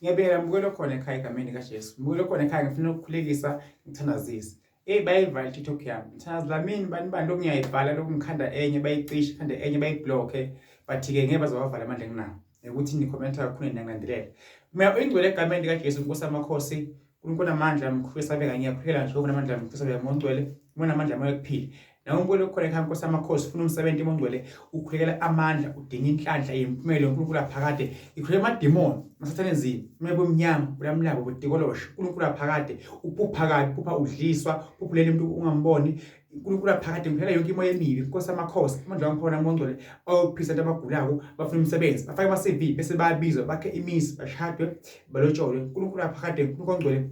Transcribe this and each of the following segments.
Ngiyabingelela mbukelo khona ekhaya egameni likaJesu. Mbukelo khona ekhaya ngifuna ukukhulekisa ngithandazise. Hey bayivala iTikTok yami. Ngithandaza Dlamini bani bani lokhu ngiyayibhala lokhu ngikhanda enye bayicishe khanda enye bayiblocke but ke ngeke baze bavala amandla enginawo. Ukuthi nikhomenta kakhulu niyangilandelela. Mina oyingcwele egameni likaJesu Nkosi amakhosi uNkulunkulu amandla mkhulu esabeka ngiyakhulekela nje amandla mkhulu esabeka ngongcwele umona amandla moya kuphila nawe umbukelo okhona ekhaya Nkosi amakhosi ufuna umsebenzi mongcwele ukhulekela amandla udinga inhlanhla yempumelo uNkulunkulu aphakade ikhuleka amademoni masathane nzima umoya bomnyama ulamlabo budikoloshe uNkulunkulu aphakade uphupha kabi uphupha udliswa uphuphulela umuntu ungamboni uNkulunkulu aphakade ngiphela yonke imoya emibi Nkosi amakhosi amandla wangikhona mongcwele ayophisa abantu abagulako bafuna umsebenzi bafake ama-CV bese bayabizwa bakhe imizi bashadwe balotsholwe uNkulunkulu aphakade uNkulunkulu ongcwele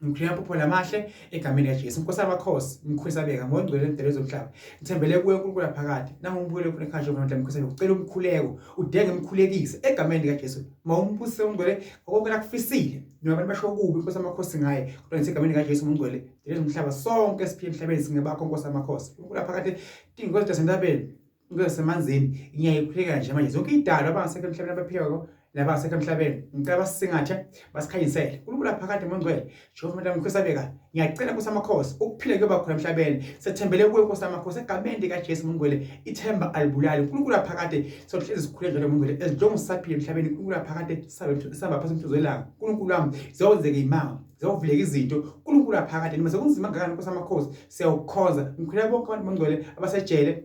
Ngikhuleka amaphupho lamahle egameni likaJesu. Nkosi amakhosi, mkhulu sabeka ngongcwele emdala zomhlaba. Ngithembele kuwe uNkulunkulu aphakade. Nangumbukele khona ekhaya njengoba mkhulu sabeka. Ucela umkhuleko, udenge umkhulekise egameni likaJesu. Mawumbusise ungcwele konke lakufisile. Noma abantu basho kubi Nkosi amakhosi ngaye. Kodwa ngithi egameni likaJesu ungcwele. Dela zomhlaba sonke siphile emhlabeni singebakho Nkosi amakhosi. uNkulunkulu aphakade tingozi zasentabeni. Ngisemanzini ngiyayikhuleka nje manje zonke idalwa abangasekho emhlabeni abaphilako nabangasekho emhlabeni ngicela basisingathe basikhanyisele uNkulunkulu aphakade mongcwele Jehova mntana ngikhosabeka ngiyacela Nkosi amakhosi ukuphila kuyoba khona emhlabeni sethembele kuwe Nkosi amakhosi egameni likaJesu mongcwele ithemba alibulali uNkulunkulu aphakade sohlezi sikhule njalo mongcwele as long sisaphila emhlabeni uNkulunkulu aphakade sabe sihamba phansi umthuzo welanga uNkulunkulu wami ziyawenzeka imanga ziyawuvuleka izinto uNkulunkulu aphakade noma sekunzima kangakanani Nkosi amakhosi siyawukhonza ngikhuleka bonke abantu bongcwele abasejele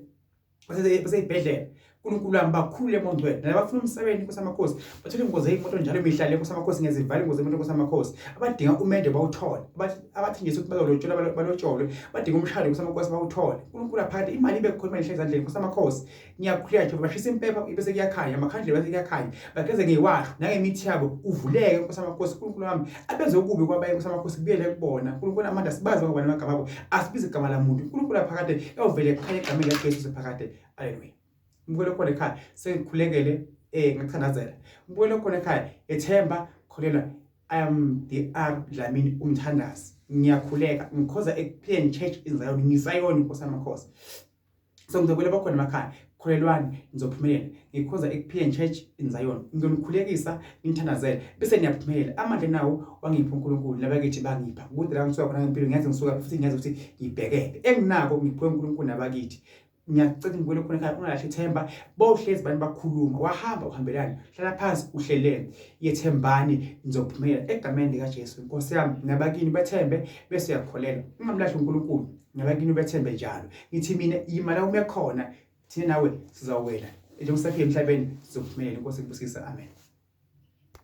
baseyibhedlela uNkulunkulu wami bakhulule bongcwele nabafuna umsebenzi Nkosi amakhosi bathole ingozi yeyimoto njalo imihla le Nkosi amakhosi ngezivala ingozi yemoto Nkosi amakhosi abadinga umende bawuthole abathenjiswa ukuthi bazolotsholwa balotsholwe badinga umshado Nkosi amakhosi bawuthole uNkulunkulu aphakade imali ibe khona imali ezandleni Nkosi amakhosi Ngiyakhuleka Jehova bashisa impepha bese kuyakhanya amakhandlela bese kuyakhanya bageze ngewasho nangemithi yabo kuvuleke Nkosi amakhosi uNkulunkulu wami abenze okubi kwabaye Nkosi amakhosi kubuyele kubona uNkulunkulu amandla sibazi ngobani amagama abo asibize igama lamuntu uNkulunkulu aphakade yawuvele kukhanya egameni likaJesu sephakade haleluya mbukele khona ekhaya sengikhulekele eh ngakuthandazela mbukele khona ekhaya ethemba kholelwa I am DR Dlamini umthandazi ngiyakhuleka ngikhoza ekuphileni church in Zion ngisayona inkosi amakhosi So ngizobuyela bakhona emakhaya. Kholelwani nizophumelela. Ngikhonza ekuphileni church in Zion. Ngizonikhulekisa nithandazele bese niyaphumelela. Amandla nawo wangipha uNkulunkulu nabakithi bangipha. Kude la ngisuka khona ngempilo ngiyazi ngisuka futhi ngiyazi ukuthi ngibhekephi. Enginako ngiphiwe uNkulunkulu nabakithi. Ngiyacela ngibuyele khona ekhaya ungalahli ithemba. Bohlezi abantu bakhuluma. Wahamba uhambelani. Hlala phansi uhlelele. Yethembani nizophumelela egameni likaJesu. Nkosi yami nabakini bethembe bese uyakholelwa. Ungamlahli uNkulunkulu. Nabakini ubethembe njalo. Ngithi mina yima la ume khona thina nawe sizawuwela. Njengoba saphila emhlabeni sizophumelela. Inkosi ikubusise. Amen.